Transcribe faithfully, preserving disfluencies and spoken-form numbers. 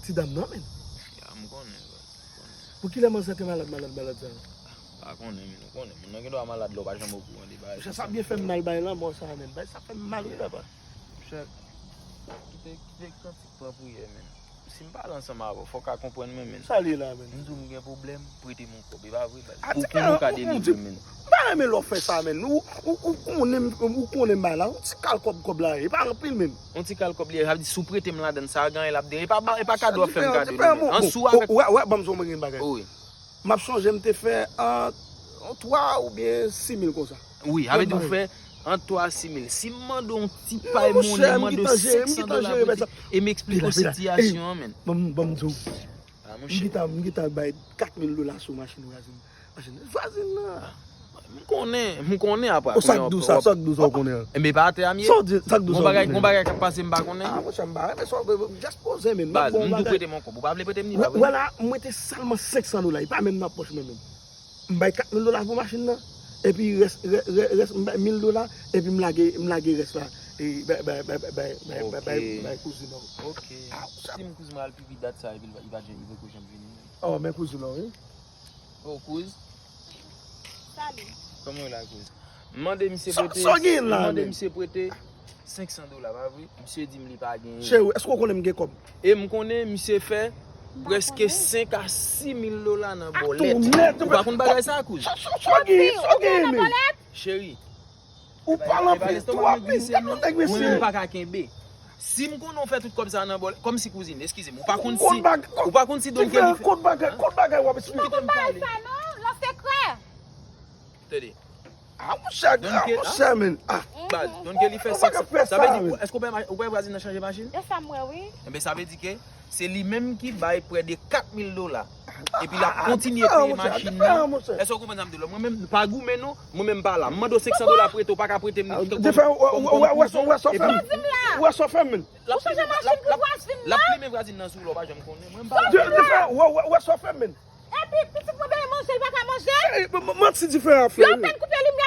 Ti dam nan, men. Ya, m konnen, bro. M konnen. Pou kilè manzè te malad, malad, malad sa? Pa konnen, men, ou konnen. Moun nan gen dwa malad lè w pa janm okouran de bagay sa. Sa byen fè m mal bay lanmò sa, men. Bay sa fè m mal, wi, papa. Monchè, kite, kite kantik pran priyè, men. Si m pale ansanm avè w, fò w ka konprann mwen, men. Sa li la, men? M di w m gen pwoblèm, prete m yon kòb. E pa vre, baz. Pou, pou nou ka delivre, men. M pa renmen lè w fè sa, men. Ou, ou, ou konnen, ou konnen m bay la. Yon ti kal kòb, kòb la ye. E pa anpil, men. Yon ti kal kòb li ye. Sa vle di, si w prete m ladann, sa a gen anyen l ap deye. E pa, e pa kado w ap fè m kado, non, men. An sou avèk. Wè, wè, ban m di w mwen gen bagay. Wi. M ap sonje m te fè ant twa oubyen sis mil konsa. Wi, sa vle di ou fè ant twa a sis mil. Si m mande w yon ti pay monnen, m mande w senk san dola pou te, e m eksplike w sitiyasyon an, men. Ban m, ban m di w. M gentan, m gentan bay kat mil dola sou machin vwazin. Machin vwazin nan. M konnen, m konnen apre. Sa k di w sa, sa k di w sa w konnen an? Enben, pa atè a m ye. Sa w di, sa k di w sa w konnen? Gon bagay, gon bagay k ap pase m pa konnen. Ah, monchè, m pa renmen sa w, just poze, men. Baz, m di w prete m yon kòb. Ou pa vle prete m li, pa vre? Vwala, m rete sèlman senk san dola. Li pa menm nan pòch mwen menm. M bay kat mil dola pou machin nan. Epi rès, rès, rès, rès, m bay mil dola. Epi m lage, m lage rès la. E bay, bay, bay kouzin an. Ok. Si m kouzin mwen al pipi dat sa, epi li pa, li pa, li poko janm vini. Oh, men kouzin an, wi. Oh, kouz. Salut. Kòman w la, kouz? M mande misye prete, m mande misye prete senk san dola, pa vre? Misye di m li pa genyen. Cheri, èske w konnen m gen kòb? E m konnen misye fè prèske senk a sis mil dola nan bòlèt. Ou pa konn bagay sa, kouz? Sa w gen, sa w gen, men? Cheri, ou pale anpil, twòp, men sa nèg mesye. Mwen menm m pa ka kenbe. Si m konnen w fè tout kòb sa nan bòlèt, kòmsi kouzin, eskize m, ou pa konn si, ou pa konn si Don Kelly fè. Kot bagay, kot bagay w ap eksplike? Ou pa konn bagay sa non, lan sekrè. Tande. Ah, monchè, ah, monchè, men. Ah. Baz, Don Kelly fè sèks. Sa vle di, èske ou pa, ou pa vwazin nan chanje machin? E sa m wè, wi. Enben, sa vle di ke se li menm ki bay prè de kat mil dola. Epi l ap kontinye peye machin nan. Èske ou konprann sa m di w la? Mwen menm, pa goumen non, mwen menm pa la. M mande w senk san dola prete, ou pa ka prete m li. Defen, wè sa w fè m, men. Ou chanje machin pou vwazin nan? L ap plimen vwazin nan sou w la, ou pa janm konnen. Mwen m pa la. Defen, wè sa w fè m, men. Epi pitit mwen byen manje, li pa ka manje. Manti diferan, frè. Yo fèk koupe limyè.